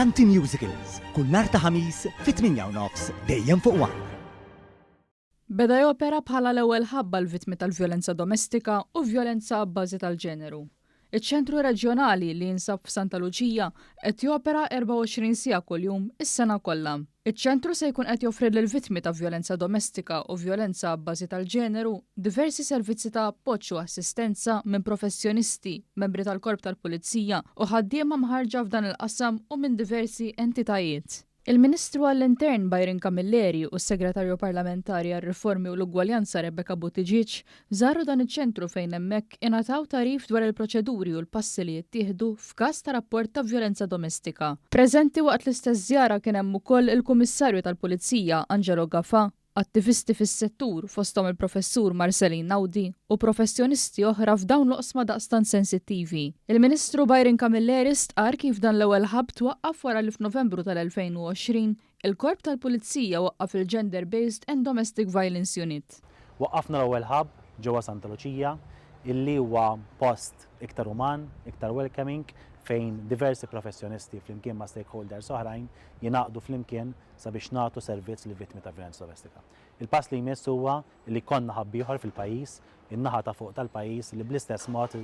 Anti-Musicals, kull nhar ta' Ħamis fit-8 u nofs dejjem fuq One. Beda jopera bħala l-ewwel hub għall-vittmi tal-vjolenza domestika u vjolenza abbażi tal-ġeneru. Iċ-ċentru reġjonali li jinsab f'Santa Luċija qed jopera 24 siegħa kuljum is-sena kollha. Iċ-ċentru se jkun qed joffri lill-vittmi ta' vjolenza domestika u vjolenza abbażi tal-ġeneru diversi servizzi ta' appoġġ u assistenza minn professjonisti, membri tal-korp tal-pulizija u ħaddiema mħarrġa f'dan il-qasam u minn diversi entitajiet. Il-Ministru għall-Intern Byron Camilleri u s-Segretarju Parlamentari għar-Riformi u l-Ugwaljanza Rebecca Buttigieg żaru dan iċ-ċentru fejn hemmhekk ingħataw tagħrif dwar il-proċeduri u l-passi li jittieħdu f'każ ta' rapport ta' vjolenza domestika. Preżenti waqt l-istess żjara kien hemm ukoll il-Kummissarju tal-Pulizija Angelo Gafà, attivisti fis-settur fosthom il-Professur Marceline Naudi u professjonisti oħra f'dawn l-oqsma daqstant sensittivi. Il-Ministru Byron Camilleri stqarr kif dan l-ewwel hub twaqqaf wara li f'Novembru tal-2020 il-Korp tal-Pulizija waqqaf il-Gender Based and Domestic Violence Unit. Waqqafna l-ewwel hub ġewwa Santa Luċija, illi huwa post iktar uman, iktar welcoming, fejn diversi professjonisti flimkien ma' stakeholders oħrajn jingħaqdu flimkien sabiex nagħtu servizz lill-vittmi ta' vjolenza domestika. Il-pass li jmiss huwa li jkollna hub ieħor fil-pajjiż, in-naħa ta' fuq tal-pajjiż, li bl-istess mod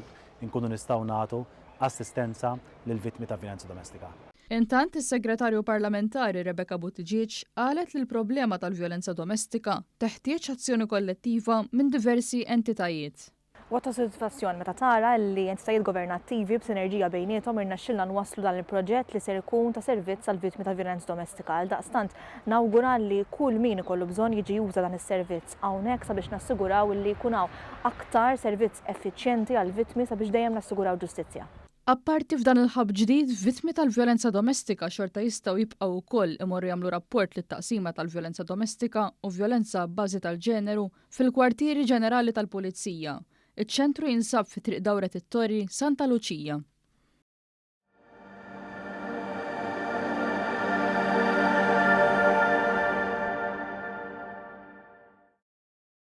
inkunu nistgħu nagħtu assistenza lill-vittmi ta' vjolenza domestika. Intant, is-Segretarju Parlamentari Rebecca Buttigieg qalet li l-problema tal-vjolenza domestika teħtieġ azzjoni kollettiva minn diversi entitajiet. Huwa ta' sodisfazzjon meta tara li entitajiet governattivi b'sinerġija bejniethom irnexxilna nwasslu dan il-proġett li ser ikun ta' servizz għall-vittmi ta' vjolenza domestika. Għaldaqstant nawgura li kull min ikollu bżonn jiġi juża dan is-servizz hawnhekk sabiex nassiguraw li jkun hawn aktar servizz effiċjenti għall-vittmi sabiex dejjem nassiguraw ġustizzja. Apparti f'dan il-hub ġdid, vittmi tal-vjolenza domestika xorta jistgħu jibqgħu wkoll imorru jagħmlu rapport lit-taqsima tal-vjolenza domestika u vjolenza abbażi tal-ġeneru fil-Kwartieri Ġenerali tal-Pulizija. Iċ-ċentru jinsab fi Triq Dawret it-Torri, Santa Luċija.